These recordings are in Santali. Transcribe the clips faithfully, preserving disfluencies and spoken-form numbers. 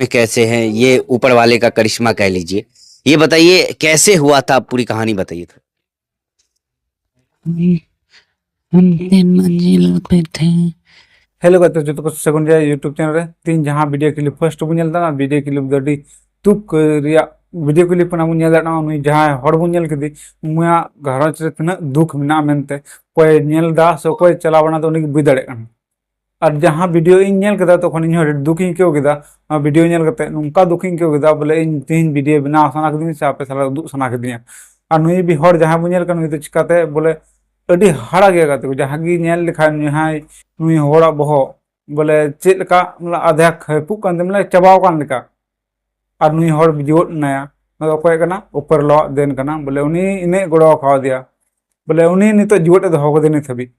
कैसे हैं, ये ऊपर वाले का करिश्मा कह लीजिए। ये बताइए, कैसे हुआ था, पूरी कहानी बताइए तो। हम हम तीन मंजिल पे थे। Hello ᱜᱟᱛᱮ ᱡᱚᱛᱚ ᱠᱚ ᱥᱟᱹᱜᱩᱱ ᱡᱚᱦᱟᱨ YouTube channel ᱨᱮ᱾ ᱛᱮᱦᱮᱧ ᱡᱟᱦᱟᱸ video clip first ᱵᱚᱱ ᱧᱮᱞ ᱮᱫᱟ, ᱚᱱᱟ video clip ᱫᱚ ᱟᱹᱰᱤ ᱫᱩᱠ ᱨᱮᱭᱟᱜ video clip ᱠᱟᱱᱟ᱾ ᱵᱚᱱ ᱧᱮᱞ ᱫᱟᱲᱮᱭᱟᱜ ᱠᱟᱱᱟ, ᱱᱩᱭ ᱡᱟᱦᱟᱸᱭ ᱦᱚᱲ ᱵᱚᱱ ᱧᱮᱞ ᱠᱮᱫᱮ, ᱩᱱᱤᱭᱟᱜ ᱜᱷᱟᱨᱚᱸᱡᱽ ᱨᱮ ᱛᱤᱱᱟᱹᱜ ᱫᱩᱠ ᱢᱮᱱᱟᱜᱼᱟ ᱢᱮᱱᱛᱮ, ᱚᱠᱚᱭ ᱧᱮᱞ ᱮᱫᱟ ᱥᱮ ᱚᱠᱚᱭ ᱪᱟᱞᱟᱣ ᱵᱟᱲᱟ ᱫᱚ ᱩᱱᱤ ᱜᱮ ᱵᱩᱡᱽ ᱫᱟᱲᱮᱭᱟᱜ ᱠᱟᱱᱟ᱾ ᱟᱨ ᱡᱟᱦᱟᱸ video ᱤᱧ ᱧᱮᱞ ᱠᱮᱫᱟ, ᱛᱚᱠᱷᱚᱱ ᱤᱧ ᱦᱚᱸ ᱟᱹᱰᱤ ᱫᱩᱠ ᱤᱧ ᱟᱹᱭᱠᱟᱹᱣ ᱠᱮᱫᱟ᱾ ᱚᱱᱟ video ᱧᱮᱞ ᱠᱟᱛᱮ ᱱᱚᱝᱠᱟ ᱫᱩᱠ ᱤᱧ ᱟᱹᱭᱠᱟᱹᱣ ᱠᱮᱫᱟ, ᱵᱚᱞᱮ ᱤᱧ ᱛᱮᱦᱮᱧ video ᱵᱮᱱᱟᱣ ᱥᱟᱱᱟ ᱠᱤᱫᱤᱧᱟ ᱥᱮ ᱟᱯᱮ ᱥᱟᱞᱟᱜ ᱩᱫᱩᱜ ᱥᱟᱱᱟ ᱠᱤᱫᱤᱧᱟ᱾ ᱟᱨ ᱱᱩᱭ ᱵᱤ ᱦᱚᱲ ᱡᱟᱦᱟᱸᱭ ᱵᱚᱱ ᱧᱮᱞ ᱠᱟᱱᱟ, ᱱᱩᱭ ᱫᱚ ᱪᱤᱠᱟᱛᱮ ᱵᱚᱞᱮ ᱟᱹᱰᱤ ᱦᱟᱦᱟᱲᱟ ᱜᱮᱭᱟ ᱜᱟᱛᱮ ᱠᱚ, ᱡᱟᱦᱟᱸ ᱜᱮ ᱧᱮᱞ ᱞᱮᱠᱷᱟᱱ ᱡᱟᱦᱟᱸᱭ ᱱᱩᱭ ᱦᱚᱲᱟᱜ ᱵᱚᱦᱚᱜ ᱵᱚᱞᱮ ᱪᱮᱫ ᱞᱮᱠᱟ, ᱢᱟᱱᱮ ᱟᱫᱷᱟ ᱠᱷᱟᱹᱯᱩᱜ ᱠᱟᱱ ᱛᱮ, ᱢᱟᱱᱮ ᱪᱟᱵᱟᱣ ᱟᱠᱟᱱ ᱞᱮᱠᱟ᱾ ᱟᱨ ᱱᱩᱭ ᱦᱚᱲ ᱡᱤᱣᱮᱫ ᱢᱮᱱᱟᱭᱟ, ᱚᱱᱟ ᱫᱚ ᱚᱠᱚᱭ ᱠᱟᱱᱟ? ᱩᱯᱚᱨ ᱞᱚᱣᱟᱜ ᱫᱮᱱ ᱠᱟᱱᱟ᱾ ᱵᱚᱞᱮ ᱩᱱᱤ ᱤᱱᱟᱹᱜ ᱜᱚᱲᱚ ᱟᱠᱟᱣᱟᱫᱮᱭᱟ, ᱵᱚᱞᱮ ᱩᱱᱤ ᱱᱤᱛᱚᱜ ᱡᱤᱣᱮᱫ ᱮ ᱫᱚᱦᱚ ᱠᱟᱫᱮᱭᱟ ᱱᱤᱛ ᱦᱟᱹᱵᱤᱡ᱾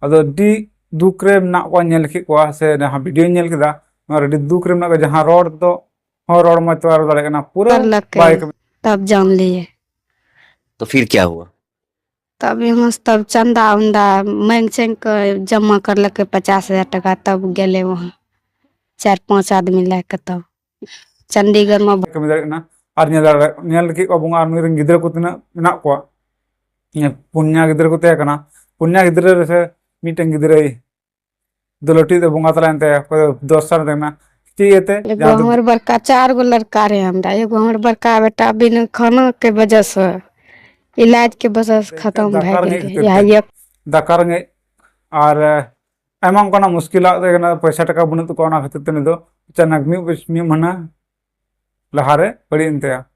ᱟᱫᱚ ᱟᱹᱰᱤ ᱫᱩᱠ ᱨᱮ ᱢᱮᱱᱟᱜ ᱠᱚᱣᱟ, ᱧᱮᱞ ᱠᱮᱫ ᱠᱚᱣᱟ ᱥᱮ ᱡᱟᱦᱟᱸ video ᱧᱮᱞ ᱠᱮᱫᱟ, ᱱᱚᱣᱟ ᱨᱮ ᱟᱹᱰᱤ ᱫᱩᱠ ᱨᱮ ᱢᱮᱱᱟᱜ ᱠᱚᱣᱟ᱾ ᱡᱟᱦᱟᱸ ᱨᱚᱲ ᱫᱚ ᱦᱚᱸ ᱨᱚᱲ ᱢᱚᱡᱽ ᱛᱮ ᱵᱟᱭ ᱨᱚᱲ ᱫᱟᱲᱮᱭᱟᱜ ᱠᱟᱱᱟ, ᱯᱩᱨᱟᱹ कर लग ᱵᱟᱭ गए, ᱠᱟᱹᱢᱤ᱾ तब जान लिए। तो फिर क्या हुआ? तब यहाँ से तब चंदा उंदा मांग चेंग के जमा कर लगे पचास हजार टका, तब गेले वहाँ चार पांच आदमी लेके, तब चंडीगढ़ में। ᱠᱟᱹᱢᱤ ᱫᱟᱲᱮᱭᱟᱜ ᱠᱟᱱᱟ᱾ ᱟᱨ ᱧᱮᱞ ᱫᱟᱲᱮ-, ᱧᱮᱞ ᱠᱮᱫ ᱠᱚᱣᱟ ᱵᱚᱱ, ᱟᱨ ᱱᱩᱭ ᱨᱮᱱ ᱜᱤᱫᱽᱨᱟᱹ ᱠᱚ ᱛᱤᱱᱟᱹᱜ ᱢᱮᱱᱟᱜ ᱠᱚᱣᱟ? ᱯᱩᱱᱭᱟ ᱜᱤᱫᱽᱨᱟᱹ ᱠᱚ ᱛᱟᱦᱮᱸ ᱠᱟᱱᱟ᱾ ᱯᱩᱱᱭᱟ ᱜᱤᱫᱽᱨᱟᱹ ᱨᱮ ᱥᱮ ᱢᱤᱫᱴᱮᱱ ᱜᱤᱫᱽᱨᱟᱹᱭ ᱫᱚ ᱞᱟᱹᱴᱩᱭᱤᱡ ᱫᱚ ᱵᱚᱸᱜᱟ ᱛᱟᱞᱟᱭᱮᱱ ᱛᱟᱭᱟ, ᱚᱠᱚᱭ ᱫᱚ ᱫᱚᱥ ᱥᱟᱞ ᱨᱮ ᱢᱮᱱᱟᱜ᱾ ᱪᱮᱫ ᱤᱭᱟᱹᱛᱮ? ᱮᱜᱳ ᱡᱟᱦᱟᱸ ᱫᱚ हमर बड़का, चार गो लड़का रहे हमरा, एगो हमर बड़का बेटा बिना खाना के वजह से, इलाज के वजह से खत्म ᱫᱟᱠᱟ भए ᱨᱮᱸᱜᱮᱡ गेलै। ᱠᱷᱟᱹᱛᱤᱨ ᱭᱟ ᱛᱮ। ये ᱫᱟᱠᱟ ᱨᱮᱸᱜᱮᱡ ᱟᱨ, ᱮ, ᱟᱭᱢᱟ ᱚᱱᱠᱟᱱᱟᱜ ᱢᱩᱥᱠᱤᱞᱟᱜ ᱛᱟᱦᱮᱸ ᱠᱟᱱᱟ, ᱯᱚᱭᱥᱟ ᱴᱟᱠᱟ ᱵᱟᱹᱱᱩᱜ ᱛᱟᱠᱚᱣᱟ, ᱚᱱᱟ ᱠᱷᱟᱹᱛᱤᱨ ᱛᱮ ᱩᱱᱤ ᱫᱚ ᱟᱪᱟᱱᱟᱠ ᱢᱤᱫ ᱵᱚᱪ-, ᱢᱤᱫ ᱢᱟᱹᱦᱱᱟᱹ ᱞᱟᱦᱟᱨᱮ ᱵᱟᱹᱲᱤᱡ ᱮᱱ ᱛᱟᱭᱟ᱾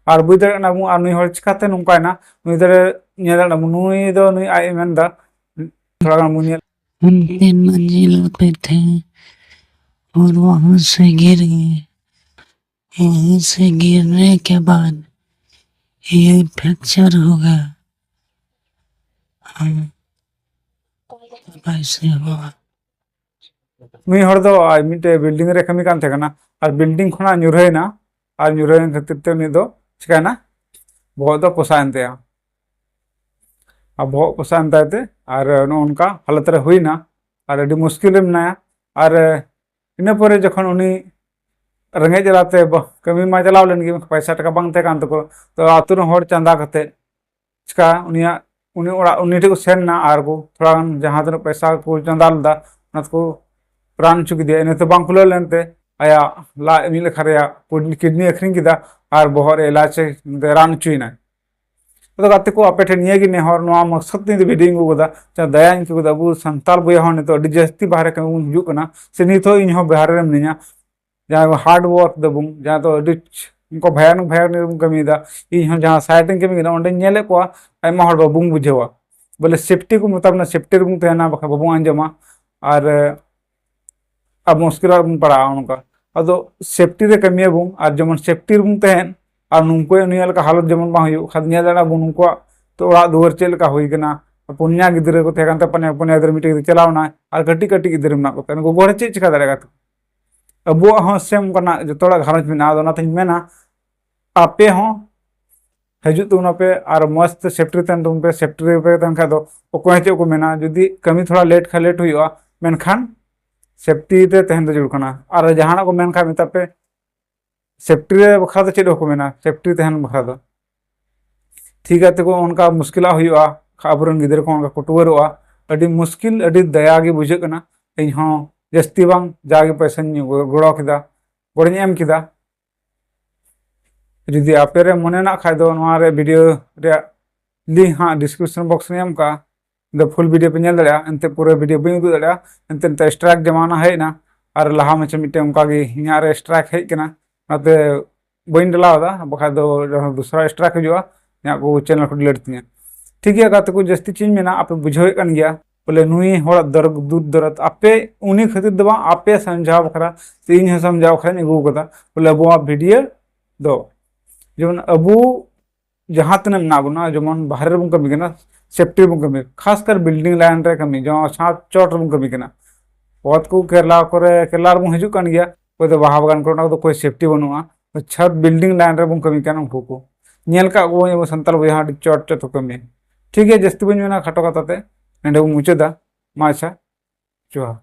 ᱟᱨ ᱵᱩᱡᱽ ᱫᱟᱲᱮᱭᱟᱜ ᱠᱟᱱᱟ ᱵᱚᱱ, ᱟᱨ ᱱᱩᱭ ᱦᱚᱲ ᱪᱤᱠᱟᱛᱮ ᱱᱚᱝᱠᱟᱭᱮᱱᱟ? ᱱᱩᱭ ᱫᱚ ᱧᱮᱞ ᱫᱟᱲᱮᱭᱟᱜ ᱠᱟᱱᱟ ᱵᱚᱱ, ᱱᱩᱭ ᱫᱚ ᱱᱩᱭ ᱟᱡ ᱮ ᱢᱮᱱ ᱮᱫᱟ, ᱛᱷᱚᱲᱟ ᱜᱟᱱ ᱵᱚᱱ ᱧᱮᱞ᱾ हम तीन मंजिल पे थे और वहां से गिर गए। वहां से गिरने के बाद ये फ्रैक्चर हो गया। हाँ, तब ऐसे हुआ। ᱱᱩᱭ ᱦᱚᱲ ᱫᱚ ᱟᱡ ᱢᱤᱫᱴᱮᱡ building ᱨᱮ ᱠᱟᱹᱢᱤ ᱠᱟᱱ ᱛᱟᱦᱮᱸ ᱠᱟᱱᱟ, ᱟᱨ building ᱠᱷᱚᱱᱟᱜ ᱧᱩᱨᱦᱟᱹᱭᱮᱱᱟ, ᱟᱨ ᱧᱩᱨᱦᱟᱹᱭᱮᱱ ᱠᱷᱟᱹᱛᱤᱨ ᱛᱮ ᱩᱱᱤ ᱫᱚ ᱪᱤᱠᱟᱭᱮᱱᱟ? ᱵᱚᱦᱚᱜ ᱫᱚ ᱯᱚᱥᱟᱜ ᱮᱱ ᱛᱟᱭᱟ᱾ ᱟᱨ ᱵᱚᱦᱚᱜ ᱯᱚᱥᱟᱜ ᱮᱱ ᱛᱟᱭ ᱛᱮ, ᱟᱨ ᱱᱚᱜᱼᱚ ᱱᱚᱝᱠᱟ ᱦᱟᱞᱚᱛ ᱨᱮ ᱦᱩᱭᱱᱟ, ᱟᱨ ᱟᱹᱰᱤ ᱢᱩᱥᱠᱤᱞ ᱨᱮ ᱢᱮᱱᱟᱭᱟ᱾ ᱟᱨ ᱤᱱᱟᱹ ᱯᱚᱨᱮ ᱡᱚᱠᱷᱚᱱ ᱩᱱᱤ ᱨᱮᱸᱜᱮᱡ ᱡᱟᱞᱟᱛᱮ ᱵᱟ-, ᱠᱟᱹᱢᱤ ᱢᱟ ᱪᱟᱞᱟᱣ ᱞᱮᱱ ᱜᱮ, ᱯᱚᱭᱥᱟ ᱴᱟᱠᱟ ᱵᱟᱝ ᱛᱟᱦᱮᱸ ᱠᱟᱱ ᱛᱟᱠᱚ᱾ ᱛᱚ ᱟᱛᱳ ᱨᱮᱱ ᱦᱚᱲ ᱪᱟᱸᱫᱟ ᱠᱟᱛᱮ ᱪᱤᱠᱟ ᱩᱱᱤᱭᱟᱜ, ᱩᱱᱤ ᱚᱲᱟᱜ, ᱩᱱᱤ ᱴᱷᱮᱱ ᱠᱚ ᱥᱮᱱ ᱮᱱᱟ ᱟᱨ ᱠᱚ ᱛᱷᱚᱲᱟ ᱜᱟᱱ ᱡᱟᱦᱟᱸ ᱛᱤᱱᱟᱹᱜ ᱯᱚᱭᱥᱟ ᱠᱚ ᱪᱟᱸᱫᱟ ᱞᱮᱫᱟ, ᱚᱱᱟ ᱛᱮᱠᱚ ᱨᱟᱱ ᱦᱚᱪᱚ ᱠᱮᱫᱮᱭᱟ᱾ ᱤᱱᱟᱹ ᱛᱮ ᱵᱟᱝ ᱠᱷᱩᱞᱟᱹᱣ ᱞᱮᱱᱛᱮ ᱟᱭᱟᱜ ᱞᱟᱡ ᱢᱤᱫ ᱞᱮᱠᱷᱟ ᱨᱮᱭᱟᱜ ᱠᱤᱰᱱᱤ ᱟᱹᱠᱷᱨᱤᱧ ᱠᱮᱫᱟ ᱟᱨ ᱵᱚᱦᱚᱜ ᱨᱮ ᱮᱞᱟᱪ ᱮ ᱨᱟᱱ ᱦᱚᱪᱚᱭᱮᱱᱟᱭ᱾ ᱟᱫᱚ ᱜᱟᱛᱮ ᱠᱚ, ᱟᱯᱮ ᱴᱷᱮᱱ ᱱᱤᱭᱟᱹ ᱜᱮ ᱱᱮᱦᱚᱨ, ᱱᱚᱣᱟ ᱢᱚᱠᱥᱚᱫ ᱛᱮ ᱤᱧ ᱫᱚ ᱵᱷᱤᱰᱤᱭᱳᱧ ᱟᱹᱜᱩ ᱠᱟᱫᱟ, ᱡᱟᱦᱟᱸ ᱫᱟᱭᱟᱧ ᱟᱹᱭᱠᱟᱹᱣ ᱠᱮᱫᱟ, ᱟᱵᱚ ᱥᱟᱱᱛᱟᱲ ᱵᱚᱭᱦᱟ ᱦᱚᱸ ᱱᱤᱛᱚᱜ ᱟᱹᱰᱤ ᱡᱟᱹᱥᱛᱤ ᱵᱟᱦᱨᱮ ᱠᱟᱹᱢᱤ ᱵᱚᱱ ᱦᱤᱡᱩᱜ ᱠᱟᱱᱟ, ᱥᱮ ᱱᱤᱛ ᱦᱚᱸ ᱤᱧ ᱦᱚᱸ ᱵᱟᱦᱨᱮ ᱨᱮ ᱢᱤᱱᱟᱹᱧᱟ, ᱡᱟᱦᱟᱸᱭ ᱠᱚ hard work ᱫᱟᱵᱚᱱ, ᱡᱟᱦᱟᱸ ᱫᱚ ᱟᱹᱰᱤ ᱚᱱᱠᱟ ᱵᱷᱟᱭᱟᱱᱚᱠ ᱵᱷᱟᱭᱟᱱᱚᱠ ᱵᱚᱱ ᱠᱟᱹᱢᱤᱭᱮᱫᱟ᱾ ᱤᱧ ᱦᱚᱸ ᱡᱟᱦᱟᱸ site ᱨᱮᱧ ᱠᱟᱹᱢᱤ ᱠᱟᱱᱟ, ᱚᱸᱰᱮᱧ ᱧᱮᱞᱮᱫ ᱠᱚᱣᱟ ᱟᱭᱢᱟ ᱦᱚᱲ ᱵᱟᱵᱚᱱ ᱵᱩᱡᱷᱟᱹᱣᱟ, ᱵᱚᱞᱮ safety ᱠᱚ ᱢᱮᱛᱟ ᱵᱚᱱᱟ, safety ᱨᱮᱵᱚᱱ ᱛᱟᱦᱮᱱᱟ, ᱵᱟᱠᱷᱟᱱ ᱵᱟᱵᱚᱱ ᱟᱸᱡᱚᱢᱟ᱾ ᱟᱨ ᱟᱵᱚ ᱢᱩᱥᱠᱤᱞ ᱨᱮᱵᱚᱱ ᱯᱟᱲᱟᱜᱼᱟ ᱚᱱᱠᱟ᱾ ᱟᱫᱚ safety ᱨᱮ ᱠᱟᱹᱢᱤᱭᱟᱵᱚᱱ, ᱟᱨ ᱡᱮᱢᱚᱱ safety ᱨᱮᱵᱚᱱ ᱛᱟᱦᱮᱱ, ᱟᱨ ᱱᱩᱠᱩ ᱱᱩᱭᱟᱜ ᱞᱮᱠᱟ ᱦᱟᱞᱚᱛ ᱡᱮᱢᱚᱱ ᱵᱟᱝ ᱦᱩᱭᱩᱜ, ᱠᱷᱟᱱ ᱧᱮᱞ ᱫᱟᱲᱮᱭᱟᱜᱼᱟ ᱵᱚᱱ ᱱᱩᱠᱩᱣᱟᱜ ᱛᱚ ᱚᱲᱟᱜ ᱫᱩᱣᱟᱹᱨ ᱪᱮᱫ ᱞᱮᱠᱟ ᱦᱩᱭ ᱠᱟᱱᱟ᱾ ᱯᱩᱱᱭᱟ ᱜᱤᱫᱽᱨᱟᱹ ᱠᱚ ᱛᱟᱦᱮᱸ ᱠᱟᱱ ᱛᱟᱠᱚᱣᱟ, ᱯᱩᱱᱭᱟ ᱜᱤᱫᱽᱨᱟᱹ ᱢᱤᱫᱴᱮᱱ ᱜᱤᱫᱽᱨᱟᱹ ᱪᱟᱞᱟᱣ ᱮᱱᱟᱭ, ᱟᱨ ᱠᱟᱹᱴᱤᱡ ᱠᱟᱹᱴᱤᱡ ᱜᱤᱫᱽᱨᱟᱹ ᱢᱮᱱᱟᱜ ᱠᱚ ᱛᱟᱭᱟ, ᱱᱩᱠᱩ ᱜᱚᱲᱚ ᱪᱮᱫ ᱪᱤᱠᱟ ᱫᱟᱲᱮᱭᱟᱜᱼᱟ? ᱟᱵᱚᱣᱟᱜ ᱦᱚᱸ same ᱚᱱᱠᱟᱱᱟᱜ ᱡᱚᱛᱚ ᱦᱚᱲᱟᱜ ᱜᱷᱟᱨᱚᱸᱡᱽ ᱢᱮᱱᱟᱜᱼᱟ᱾ ᱟᱫᱚ ᱚᱱᱟᱛᱤᱧ ᱢᱮᱱᱟ, ᱟᱯᱮ ᱦᱚᱸ ᱦᱤᱡᱩᱜ ᱛᱟᱵᱚᱱ ᱯᱮ ᱟᱨ ᱢᱚᱡᱽ ᱛᱮ safety ᱨᱮ ᱛᱟᱦᱮᱱ ᱛᱟᱵᱚᱱ ᱯᱮ᱾ Safety ᱨᱮ ᱯᱮ ᱛᱟᱦᱮᱱ ᱠᱷᱟᱡ ᱫᱚ ᱚᱠᱚᱭ ᱦᱚᱸ ᱪᱮᱫ ᱠᱚ ᱢᱮᱱᱟ᱾ ᱡᱩᱫᱤ ᱠᱟᱹᱢᱤ ᱛᱷᱚᱲᱟ late ᱠᱷᱟᱡ late ᱦᱩᱭᱩᱜᱼᱟ, ᱢᱮᱱᱠᱷᱟᱱ safety ᱨᱮ ᱛᱟᱦᱮᱱ ᱫᱚ ᱡᱟᱹᱨᱩᱲ ᱠᱟᱱᱟ᱾ ᱟᱨ ᱡᱟᱦᱟᱱᱟᱜ ᱠᱚ ᱢᱮᱱ ᱠᱷᱟᱡ ᱢᱮᱛᱟ ᱯᱮ, safety ᱨᱮ ᱵᱟᱠᱷᱨᱟ ᱫᱚ ᱪᱮᱫ ᱦᱚᱸ ᱵᱟᱠᱚ ᱢᱮᱱᱟ, safety ᱛᱟᱦᱮᱱ ᱵᱟᱠᱷᱨᱟ ᱫᱚ᱾ ᱴᱷᱤᱠ ᱜᱮᱭᱟ, ᱛᱮᱠᱚ ᱚᱱᱠᱟ ᱢᱩᱥᱠᱤᱞᱟᱜ ᱦᱩᱭᱩᱜᱼᱟ, ᱟᱵᱚᱨᱮᱱ ᱜᱤᱫᱽᱨᱟᱹ ᱠᱚ ᱚᱱᱠᱟ ᱠᱚ ᱴᱩᱣᱟᱹᱨᱚᱜᱼᱟ᱾ ᱟᱹᱰᱤ ᱢᱩᱥᱠᱤᱞ, ᱟᱹᱰᱤ ᱫᱟᱭᱟ ᱜᱮ ᱵᱩᱡᱷᱟᱹᱜ ᱠᱟᱱᱟ᱾ ᱤᱧ ᱦᱚᱸ ᱡᱟᱹᱥᱛᱤ ᱵᱟᱝ, ᱡᱟᱜᱮ ᱯᱚᱭᱥᱟᱧ ᱜᱚᱲᱚ ᱠᱮᱫᱟ, ᱜᱚᱲᱚᱧ ᱮᱢ ᱠᱮᱫᱟ᱾ ᱡᱩᱫᱤ ᱟᱯᱮ ᱨᱮ ᱢᱚᱱᱮ ᱢᱮᱱᱟᱜ ᱠᱷᱟᱡ ᱫᱚ, ᱱᱚᱣᱟ ᱨᱮ ᱵᱷᱤᱰᱤᱭᱳ ᱨᱮᱭᱟᱜ link ᱦᱟᱸᱜ description box ᱨᱮᱧ ᱮᱢ ᱠᱟᱜᱼᱟ, ᱫᱚ full ᱵᱷᱤᱰᱤᱭᱳ ᱯᱮ ᱧᱮᱞ ᱫᱟᱲᱮᱭᱟᱜᱼᱟ᱾ ᱮᱱᱛᱮ ᱯᱩᱨᱟᱹ ᱵᱷᱤᱰᱤᱭᱳ ᱵᱟᱹᱧ ᱩᱫᱩᱜ ᱫᱟᱲᱮᱭᱟᱜᱼᱟ, ᱮᱱᱛᱮ ᱱᱤᱛᱚᱜ strike ᱡᱟᱢᱟᱱᱟ ᱦᱮᱡ ᱮᱱᱟ᱾ ᱟᱨ ᱞᱟᱦᱟ ᱢᱟᱪᱷᱟ ᱢᱤᱫᱴᱮᱱ ᱚᱱᱠᱟ ᱜᱮ ᱤᱧᱟᱹᱜ ᱨᱮ strike ᱦᱮᱡ ᱠᱟᱱᱟ, ᱚᱱᱟᱛᱮ ᱵᱟᱹᱧ ᱰᱟᱞᱟᱣ ᱮᱫᱟ, ᱵᱟᱠᱷᱟᱡ ᱫᱚ ᱡᱟᱦᱟᱸ ᱫᱚᱥᱨᱟ strike ᱦᱤᱡᱩᱜᱼᱟ, ᱤᱧᱟᱹᱜ ᱠᱚ channel ᱠᱚ delete ᱛᱤᱧᱟ᱾ ᱴᱷᱤᱠ ᱜᱮᱭᱟ ᱜᱟᱛᱮ ᱠᱚ, ᱡᱟᱹᱥᱛᱤ ᱪᱮᱫ ᱤᱧ ᱢᱮᱱᱟ, ᱟᱯᱮ ᱵᱩᱡᱷᱟᱹᱣᱮᱫ ᱠᱟᱱ ᱜᱮᱭᱟ ᱵᱚᱞᱮ ᱱᱩᱭ ᱦᱚᱲᱟᱜ ᱫᱚᱨ-, ᱫᱩᱠ ᱫᱚᱨᱚᱫ ᱟᱯᱮ ᱩᱱᱤ ᱠᱷᱟᱹᱛᱤᱨ ᱫᱚ ᱵᱟᱝ, ᱟᱯᱮ ᱥᱟᱢᱡᱷᱟᱣ ᱵᱟᱠᱷᱨᱟ ᱥᱮ ᱤᱧ ᱦᱚᱸ ᱥᱟᱢᱡᱷᱟᱣ ᱵᱟᱠᱷᱨᱟᱧ ᱟᱹᱜᱩ ᱠᱟᱫᱟ ᱵᱚᱞᱮ ᱟᱵᱚᱣᱟᱜ ᱵᱷᱤᱰᱤᱭᱳ ᱫᱚ᱾ ᱡᱮᱢᱚᱱ ᱟᱵᱚ ᱡᱟᱦᱟᱸ ᱛᱤᱱᱟᱹᱜ ᱢᱮᱱᱟᱜ ᱵᱚᱱᱟ, ᱡᱮᱢᱚᱱ ᱵᱟᱦᱨᱮ ᱨᱮᱵᱚᱱ ᱠᱟᱹᱢᱤ ᱠᱟᱱᱟ, safety ᱨᱮᱵᱚᱱ ᱠᱟᱹᱢᱤ, ᱠᱷᱟᱥ ᱠᱟᱨ building line ᱨᱮ ᱠᱟᱹᱢᱤ, ᱡᱮᱢᱚᱱ ᱪᱷᱟᱸᱫ ᱪᱚᱴ ᱨᱮᱵᱚᱱ ᱠᱟᱹᱢᱤ ᱠᱟᱱᱟ, ᱚᱛ ᱠᱚ ᱠᱮᱨᱞᱟ ᱠᱚᱨᱮ, ᱠᱮᱨᱞᱟ ᱨᱮᱵᱚᱱ ᱦᱤᱡᱩᱜ ᱠᱟᱱ ᱜᱮᱭᱟ, ᱚᱠᱚᱭ ᱫᱚ ᱵᱟᱦᱟ ᱵᱟᱜᱟᱱ ᱠᱚᱨᱮ, ᱚᱱᱟ ᱠᱚᱫᱚ ᱚᱠᱚᱭ safety ᱵᱟᱹᱱᱩᱜᱼᱟ᱾ ᱪᱷᱟᱫ building line ᱨᱮᱵᱚᱱ ᱠᱟᱹᱢᱤ ᱠᱟᱱᱟ, ᱩᱱᱠᱩ ᱠᱚ ᱧᱮᱞ ᱠᱟᱜ ᱠᱚᱣᱟᱧ, ᱟᱵᱚ ᱥᱟᱱᱛᱟᱲ ᱵᱚᱭᱦᱟ ᱟᱹᱰᱤ ᱪᱚᱴ ᱪᱚᱴ ᱠᱚ ᱠᱟᱹᱢᱤᱭᱟ᱾ ᱴᱷᱤᱠ ᱜᱮᱭᱟ, ᱡᱟᱹᱥᱛᱤ ᱵᱟᱹᱧ ᱢᱮᱱᱟ, ᱠᱷᱟᱴᱚ ᱠᱟᱛᱷᱟ ᱛᱮ ᱱᱚᱸᱰᱮ ᱵᱚᱱ ᱢᱩᱪᱟᱹᱫᱟ᱾ ᱢᱟ ᱟᱪᱪᱷᱟ, ᱡᱚᱦᱟᱨ᱾